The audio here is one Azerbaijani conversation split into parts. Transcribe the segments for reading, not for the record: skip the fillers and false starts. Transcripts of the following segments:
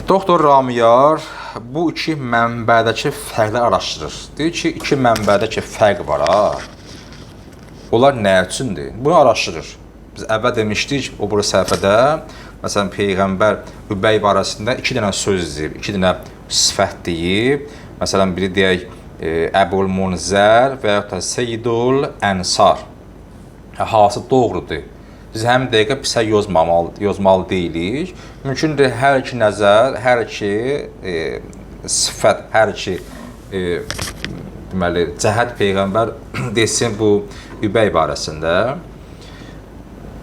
Doktor Ramiyar bu iki mənbədəki fərqləri araşdırır. Deyir ki, iki mənbədəki fərq var ha. Onlar nə üçündür? Bunu araşdırır. Biz əvvəl demişdik o bura səhifədə, məsələn peyğəmbər Übəy barəsində iki dənə söz deyib, iki dənə sifət deyib. Məsələn biri deyək Əbul Munzər və yaxud da Seyyidul Ənsar. Hansı doğrudur? Biz həmin dəqiqə pisə yozmalı deyilik. Mümkündür hər iki nəzər, hər iki sifət, hər iki deməli cəhət peyğəmbər desin bu Übəy barəsində.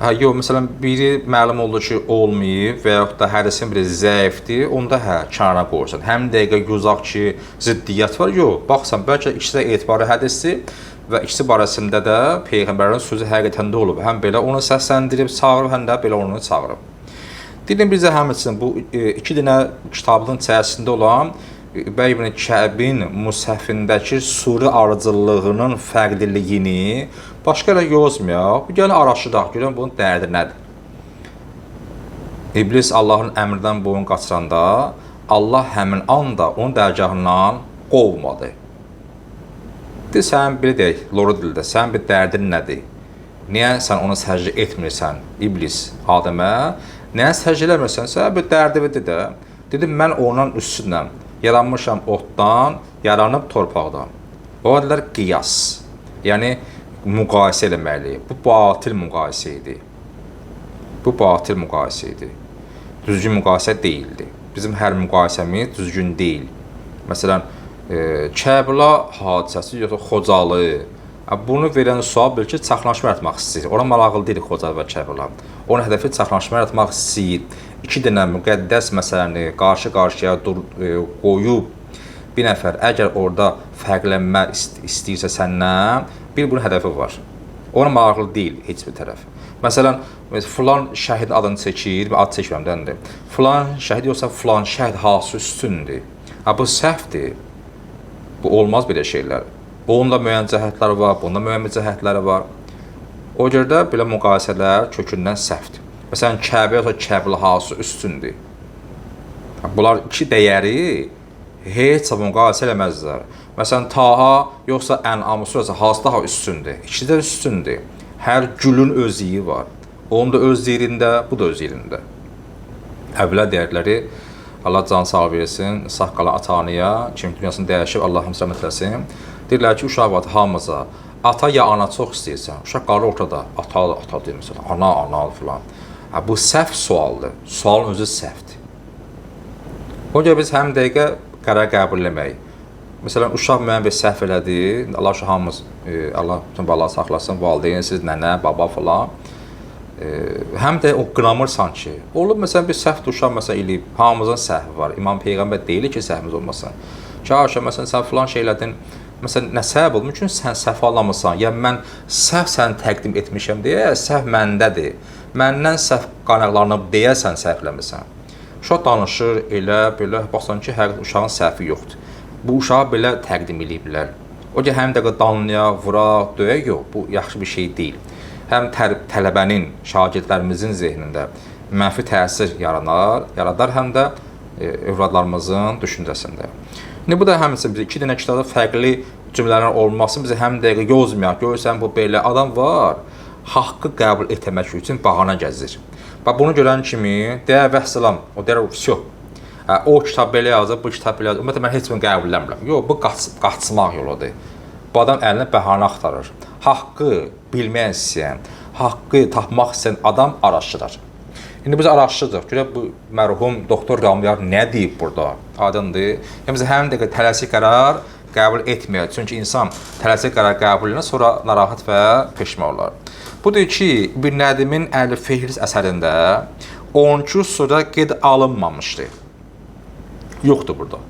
Hə, yox, məsələn, biri məlum oldu ki, olmayıb və yaxud da hədisin biri zəifdir, onda hə, kənara qoyursan. Həmin dəqiqə yozaq ki, ziddiyyət var. Yox, baxsan, bəlkə ikisi də etibarlı hədisdir və ikisi barəsində də peyğəmbərin sözü həqiqətən də olub. Həm belə onu səsləndirib, çağırıb, həm də belə onu çağırıb. Deyirəm bizə həmçinin bu iki dənə kitabın içərisində olan Übəy ibn Kəbin mushəfindəki surə ardıcıllığının fərqliliyini başqa yerə yozmayaq. Gəlin araşdıraq, görək bunun dərdi nədir? İblis Allahın əmrindən boyun qaçıranda Allah həmin anda onun dərgahından qovmadı. De, sən belə deyək, loru dildə, sənin bir dərdin nədir? Niyə sən ona səcdə etmirsən, İblis Adəmə? Niyə səcdə eləmirsən? Sən bir dərdi də. Dedi, mən ondan üstünəm. Yaranmışam otdan, yaranıb torpaqdan. O adlar qiyas. Yəni müqayisə eləməli. Bu batil müqayisə idi. Bu batil müqayisə idi. Düzgün müqayisə deyildi. Bizim hər müqayisəmiz düzgün deyil. Məsələn, Kəbla hadisəsi yoxsa Xocalı. Bunu verən sual bil ki, çaxnaşma yaratmaq istəyir. Ona maraqlı deyil Xocalı və Kəbla. Onun hədəfi çaxnaşma yaratmaq istəyir. İki dənə müqəddəs məsələni qarşı-qarşıya qoyub bir nəfər əgər orada fərqlənmə istəyirsə səndən, bir bunun hədəfi var. Ona maraqlı deyil heç bir tərəf. Məsələn, filan şəhid adını çəkir, ad çəkmirəm dəndir. Filan şəhid yoxsa filan şəhid hansı üstündür? Ha, bu səhvdir. Bu olmaz belə şeylər. Onun da müəyyən cəhətləri var, bunda müəyyən cəhətləri var. O görə də belə müqayisələr kökündən səhvdir. Məsələn, Kəbə yoxsa Kəbla hansı üstündür? Bunlar iki dəyəri heç müqayisə eləməzlər. Məsələn, Taha yoxsa Ən'am surəsi hansı daha üstündür? İkisi də üstündür. Hər gülün öz iyi var. Onun da öz yerində, bu da öz yerində. Əvvəla deyərləri, Allah can sağ versin, sağ qalan ata-anaya, kim dünyasını dəyişib, Allah hamısına rəhmət eləsin. Deyirlər ki, uşaq var hamıza, ata ya ana çox istəyirsən, uşaq qalır ortada, ata, ata deyir məsələn, ana, ana filan. Hə, bu səhv sualdır, sualın özü səhvdir. O görə biz həmin dəqiqə qərar qəbul eləməyik. Məsələn, uşaq müəyyən bir səhv elədi, Allah uşaq hamımız, Allah bütün balaları saxlasın, valideynsiz, nənə, baba filan. Həm də o qınamırsan ki, olub məsələn bir səhv uşaq məsələn eləyib, hamımızın səhvi var. İmam Peyğəmbər deyil ki, səhvimiz olmasın. Ki, uşaq məsələn sən filan şey elədin, məsələn nə səbəb oldu? Mümkün sən səhv anlamısan, ya mən səhv səni təqdim etmişəm deyə, səhv məndədir. Məndən səhv qaynaqlanıb deyə sən səhv eləmisən. Uşaq danışır, elə belə, baxsan ki, həqiqətən uşağın səhvi yoxdur. Bu uşağı belə təqdim eləyiblər. O ki, həm dəqiqə danlayaq, vuraq, döyək, yox, bu yaxşı bir şey deyil. Həm tələbənin, şagirdlərimizin zehnində mənfi təsir yaradar, həm də övladlarımızın düşüncəsində. İndi bu da həmçinin bizə iki dənə kitabda fərqli cümlələrin olması bizə həm dəqiqə yozmayaq. Görürsən, bu belə adam var, haqqı qəbul etmək üçün bahana gəzir. Bax, bunu görən kimi, deyər, vəssalam, o deyər, vəsyo. O kitab belə yazır, bu kitab belə yazır. Ümumiyyətlə, mən heç bunu qəbul eləmirəm. Yox, bu qaçmaq yoludur. Bu adam əlinə bəhanə axtarır. Haqqı bilmək istəyən, haqqı tapmaq istəyən adam araşdırır. İndi biz araşdırdıq. Görək bu mərhum doktor Ramyar nə deyib burada? Aydındır. Yəni biz həmin dəqiqə tələsik qərar qəbul etməyək. Çünki insan tələsik qərar qəbul edəndən sonra narahat və peşman olar. Bu deyir ki, İbn Nədimin Əl-Fehris əsərində 12 surə qeyd alınmamışdı. Yoxdur burada.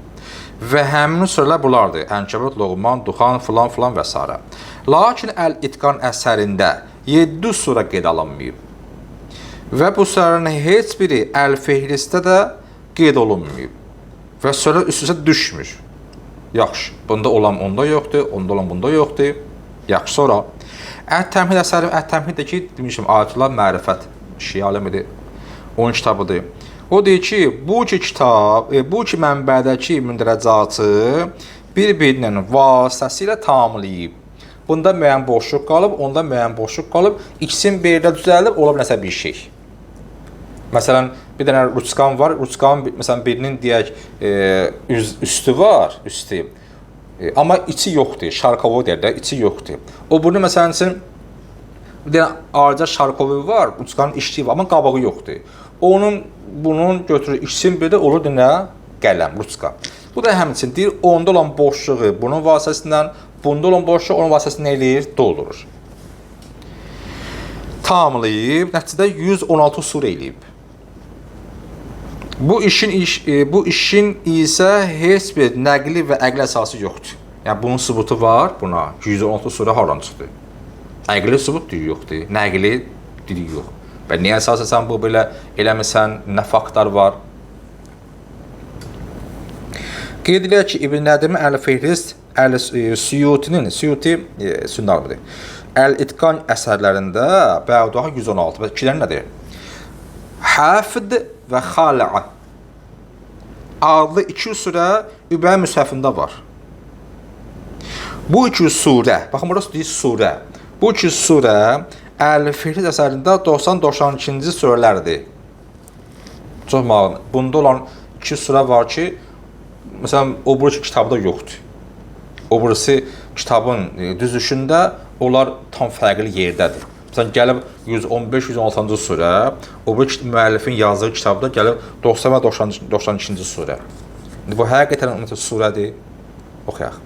Və həmin surələr bunlardır. Ənkəbut, Loğman, Duxan, filan, filan və s. Lakin Əl-İtqan əsərində 7 surə qeyd alınmayıb. Və bu surələrin heç biri Əl-Fehristdə də qeyd olunmayıb. Və surə üst-üstə düşmür. Yaxşı, bunda olan onda yoxdur, onda olan bunda yoxdur. Yaxşı, sonra Ət-Təmhid əsəri, Ət-Təmhid də ki, demişim, Ayətullah Mərifət, Şii aləmidir, onun kitabıdır. O deyir ki, bu iki kitab, bu iki mənbədəki mündərəcatı bir-birinin vasitəsilə tamamlayıb. Bunda müəyyən boşluq qalıb, onda müəyyən boşluq qalıb, ikisinin bir yerdə düzəldib, ola nəsə bir şey. Məsələn, bir dənə ruçkan var, ruçkanın məsələn birinin deyək üstü var, üstü. Amma içi yoxdur, şarkovoy deyirlər, içi yoxdur. O bunu məsələn üçün bir dənə ayrıca şarkovoy var, ruçkanın içliyi var, amma qabağı yoxdur. Onun bunun götürür, ikisinin bir də olur nə? Qələm, ruçka. Bu da həmçinin deyir, onda olan boşluğu bunun vasitəsilə, bunda olan boşluğu onun vasitəsilə nə eləyir? Doldurur. Tamamlayıb, nəticədə 116 surə eləyib. Bu işin isə heç bir nəqli və əqli əsası yoxdur. Yəni bunun sübutu var buna. 116 surə hardan çıxdı? Əqli sübut deyir yoxdur, nəqli deyir yox. Və niyə əsasən sən bu belə eləmisən, nə faktlar var? Qeyd edək ki, İbn Nədimin Əl-Fehrist, Əl-Suyutinin, Suyuti sünni alimdir. Əl-İtqan əsərlərində Bəuduha 116 və ikiləri nədir? Həfd və Xal'a adlı iki surə Übəy müshəfində var. Bu iki surə, baxın burası deyir surə. Bu iki surə Əl-Fehrist əsərində 90-92-ci surələrdir. Çox məlum. Bunda olan iki surə var ki, məsələn, o biri kitabda yoxdur. O birisi kitabın düzüşündə onlar tam fərqli yerdədir. Məsələn, gəlib 115-116-cı surə, o biri müəllifin yazdığı kitabda gəlib 90 və 92-ci surə. İndi bu həqiqətən surədir. Oxuyaq.